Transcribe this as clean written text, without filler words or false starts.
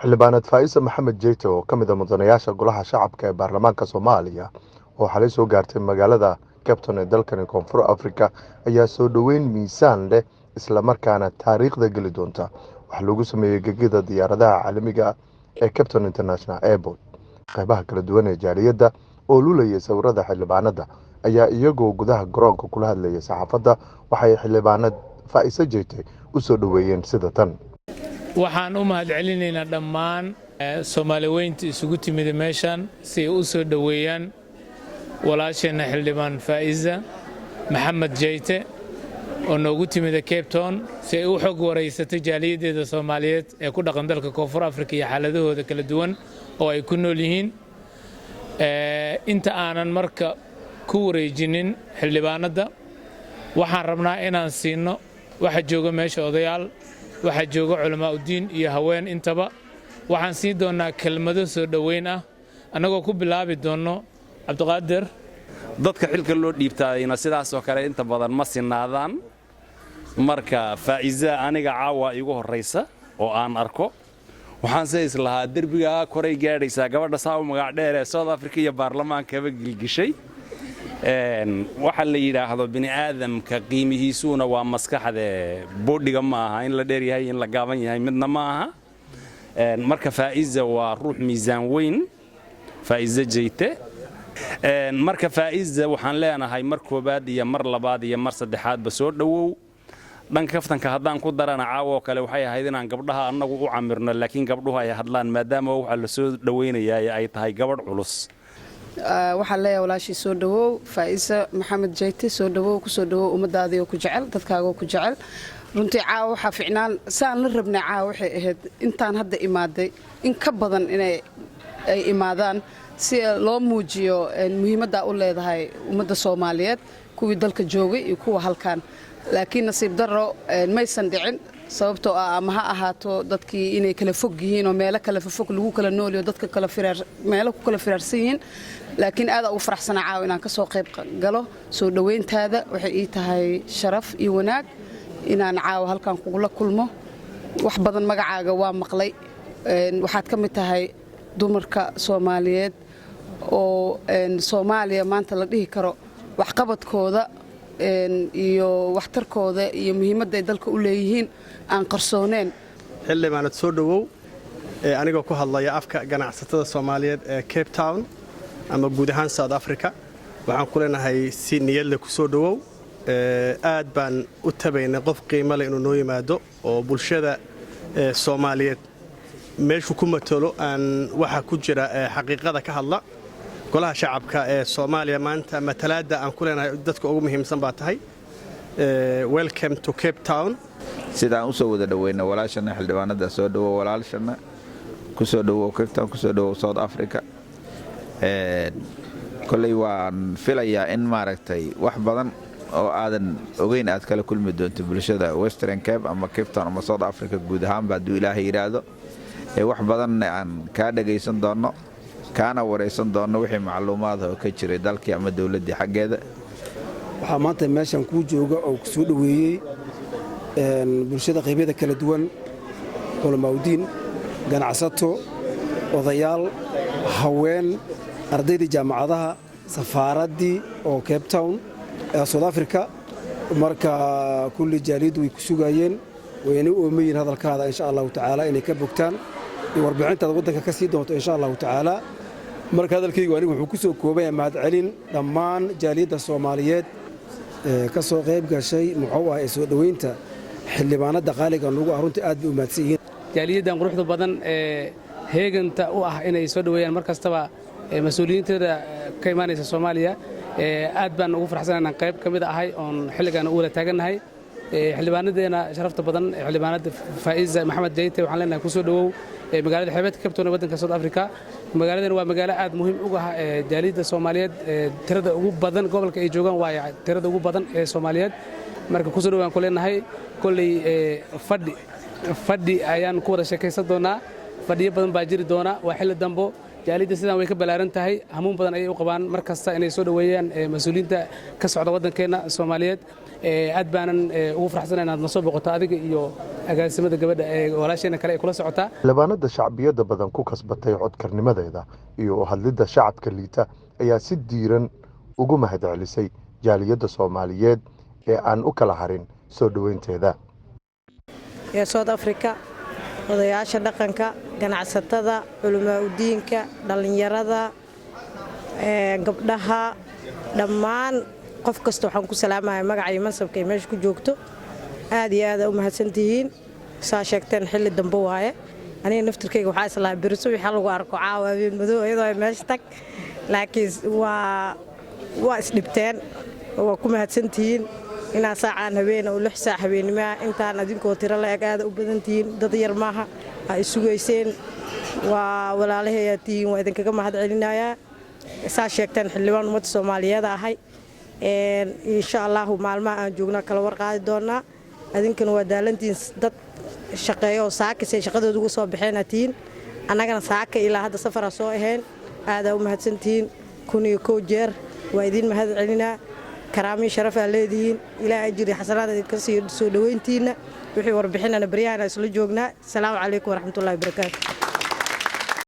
Xildhibaanad Faa'isa Maxamed Jeyte oo ka mid ah mudanayaasha Golaha Shacabka ee Baarlamaanka Soomaaliya oo xalay soo gaartay magaalada Cape Town ee dalkani Koonfur Afrika ayaa soo dhoweyn miisaan leh islamarkaana taariikhda geli doonta waxaa lagu sameeyey gegida diyaaradaha caalamiga ah ee Cape Town International Airport. Qaybaha kala duwan ee jaaliyadda oo lulayay sawirada xildhibaanada ayaa iyagoo gudaha garoonka kula hadlayay saxaafadda waxay xildhibaanad Faa'ise Jeyte u soo dhoweeyeen sida tan. Waxaan u mahadcelinaynaa dhammaan Soomaali weynta isugu timida meeshan si ay u soo dhoweeyaan walaasheenna Xildhibaan Faa'iza Maxamed Jeyte oo noogu timida Cape Town si ay u xog waraysatay jaaliyaddeeda Soomaaliyeed ee ku dhaqan dalka Koonfur Afrika iyo xaaladahooda kala duwan oo ay ku nool yihiin. Inta aanan marka ku wareejinin xildhibaanadda, waxaan rabnaa inaan siinno waxa jooga meesha odayaal, waxaa jooga culamaa uddiin iyo haween intaba. Waxaan siin doonnaa kelmado soo dhoweyn ah, annagoo ku bilaabi doonno Cabdiqaadir. Dadka xilka loo dhiibtaayna sidaasoo kale inta badan ma sinaadaan. Marka Faa'iza aniga caawa iigu horraysa oo aan arko, waxaan se islahaa derbigaa koray gaadhaysaa gabadha saa u magac dheer ee South Africa iyo baarlamaankaba gilgishay. Waxa la yidhaahdo bini aadamka qiimihiisuuna waa maskaxde, boodhiga ma aha. In la dheer yahay, in la gaaban yahay, midna ma aha. Marka Faa'iza waa ruux miisaan weyn, Faa'iza Jeyte. Marka Faa'iza waxaan leenahay mar koobaad iyo mar labaad iyo mar saddexaadba soo dhowow. Dhanka kaftanka haddaan ku darana, caawoo kale waxay ahayd inaan gabdhaha annagu u camirno, laakiin gabdhuhu ay hadlaan, maadaama waxa la soo dhowaynayaa ay tahay gabadh culus. Waxaan leeyahay walaashii, soo dhawow Faa'isa Maxamed Jeyte, soo dhawow, kusoo dhawow ummadaadii oo ku jecel, dadkaagoo ku jecel. Runtii caawa waxaa ficnaan saan la rabnay caawa waxay ahayd intaan hadda imaaday in ka badan inay ay imaadaan si loo muujiyo muhiimaddaa u leedahay ummadda Soomaaliyeed, kuwii dalka joogay iyo kuwa halkan. Laakiin nasiib darro maysan dhicin, sababtoo ah ama ha ahaato dadkii inay kala fog yihiin oo meelo kala fofog lagu kala nooliyo, dadka kala firaar meelo ku kala firaarsan yihiin. Laakiin aad ugu faraxsanaa caawa inaan ka soo qayb galo soo dhoweyntaada. Waxay ii tahay sharaf iyo wanaag inaan caawa halkan kugula kulmo. Wax badan magacaaga waa maqlay. Waxaad ka mid tahay dumarka Soomaaliyeed oo Soomaaliya maanta la dhihi karo waxqabadkooda iyo waxtarkooda iyo muhiimadda ay dalka u leeyihiin aan qarsooneen. Xildhibaanad, soo dhowow. Anigoo ku hadlaya afka ganacsatada Soomaaliyeed ee Cape Town ama guud ahaan South Africa, waxaan ku leenahay si niyadle ku soo dhowow. Aad baan u tabaynay qof qiimo leh inuu noo yimaado oo bulshada Soomaaliyeed meeshuu ku matalo aan waxa ku jira xaqiiqada ka hadla. Golaha Shacabka ee Soomaaliya maanta matalaadda aan ku leenahay dadka ugu muhiimsan baa tahay. Welcome to Cape Town. Sidaan usoo wada dhoweyna walaashana xildhibaanada, soo dhowo walaalshana, kusoo dhowow Cape Town, kusoo dhowow South Africa. Koley waan filayaa in maaragtay wax badan oo aadan ogeyn aad kala kulmi doonto bulshada Western Cape ama Cape Town ama South Africa guud ahaanba, hadduu Ilaahay yidhaahdo. Wax badanna aan kaa dhagaysan doonno, kaana waraysan doonno wixii macluumaad oo ka jiray dalkii ama dowladdii xaggeeda. Waxaa maanta meeshan kuu jooga oo ku soo dhoweeyey bulshada qaybyada kala duwan, culamaawdiin, ganacsato, odayaal, haween, ardaydii jaamacadaha, safaaraddii oo Cape Town ee South Africa. Marka kulli jaaliyaddu way ku sugaayeen, wayna u oomayiin hadalkaada, insha Allahu tacaala, inay ka bogtaan iyo warbixintaada waddanka ka sii doonto, insha Allahu tacaala. Marka hadalkaygu anigu wuxuu ku soo koobaya mahadcelin dhammaan jaaliyadda Soomaaliyeed ee ka soo qayb gashay muxuu ah ee soo dhoweynta xildhibaanadda qaaliga nugu ah. Runtii aad bay u mahadsan yihiin. Jaaliyaddan quruxda badan ee heeganta u ah inay soo dhoweeyaan mar kastaba mas-uuliyiinteeda ka imaanaysa Soomaaliya, aad baan ugu farxsan inaan qayb ka mid ahay oon xilligan u wada taagannahay xildhibaanadeena sharafta badan, xildhibaanada Faa'iza Maxamed Jayte. Waxaan leenahay kusoo dhowow magaalada xeebeedka Cape Town ee waddanka South Africa. Magaaladan waa magaalo aad muhiim uga ah jaaliyadda Soomaaliyeed. Tirada ugu badan gobolka ay joogaan waa tirada ugu badan ee Soomaaliyeed. Marka kusoo dhowaan ku leenahay. Kolley fadhi fadhi ayaan ku wada sheekaysan doonaa, fadhiyo badan baa jiri doona. Waa xilli dambo, jaaliyadda sidaan way ka ballaaran tahay. Hamuun badan ayay u qabaan mar kasta inay soo dhoweeyaan mas-uuliyiinta ka socda waddankeenna Soomaaliyeed. Aad baanan ugu faraxsanahay inaad na soo boqoto adiga iyo agaasimada gabadha ee walaasheena kale ay kula socotaa. Xildhibaanada shacbiyadda badan ku kasbatay codkarnimadeeda iyo u hadlidda shacabka liita ayaa si diiran ugu mahadcelisay jaaliyadda Soomaaliyeed ee aan u kala harin soo dhoweynteeda. Ee South Africa, odayaasha dhaqanka, ganacsatada, culamaa udiinka, dhallinyarada, gabdhaha, dhammaan qof kasta waxaan ku salaamaya magaca iyo mansabka ay meesha ku joogto. Aad iyo aada u mahadsantihiin. Saa sheegteen, xilli dambe waaye. Aniga naftirkayga waxaa islahaa beriso wixii lagu arko caawa habeen madow iyadoo ay meesha tag, laakiin waa isdhibteen. Waa ku mahadsantihiin inaa saacaan habeena oo 6 saac habeenimaa intaan adinkoo tiro la eg aada u badantihiin. Dad yar maaha aa isugayseen, waa walaalahayaa tihiin. Waa idinkaga mahad celinayaa. Saa sheegteen, xildhibaan ummadda Soomaaliyeed ahay. Insha Allahu maalmaha aan joognaa kala warqaadi doonaa. Adinkana waa daalantihiin, dad shaqeeyo oo saakisay shaqadooda uga soo baxeenaa tihiin. Annagana saaka ilaa hadda safaraa soo ahayn. Aadaa u mahadsantihiin 1001 jeer. Waa idiin mahad celinaa. Karaamiin sharafaa leedihiin. Ilaah ajiri xasanaad idinka siiyo soo dhoweyntiinna. Wixii warbixinana baryahana isla joognaa. Asalaamu calaykum waraxmatullahi wabarakaatu.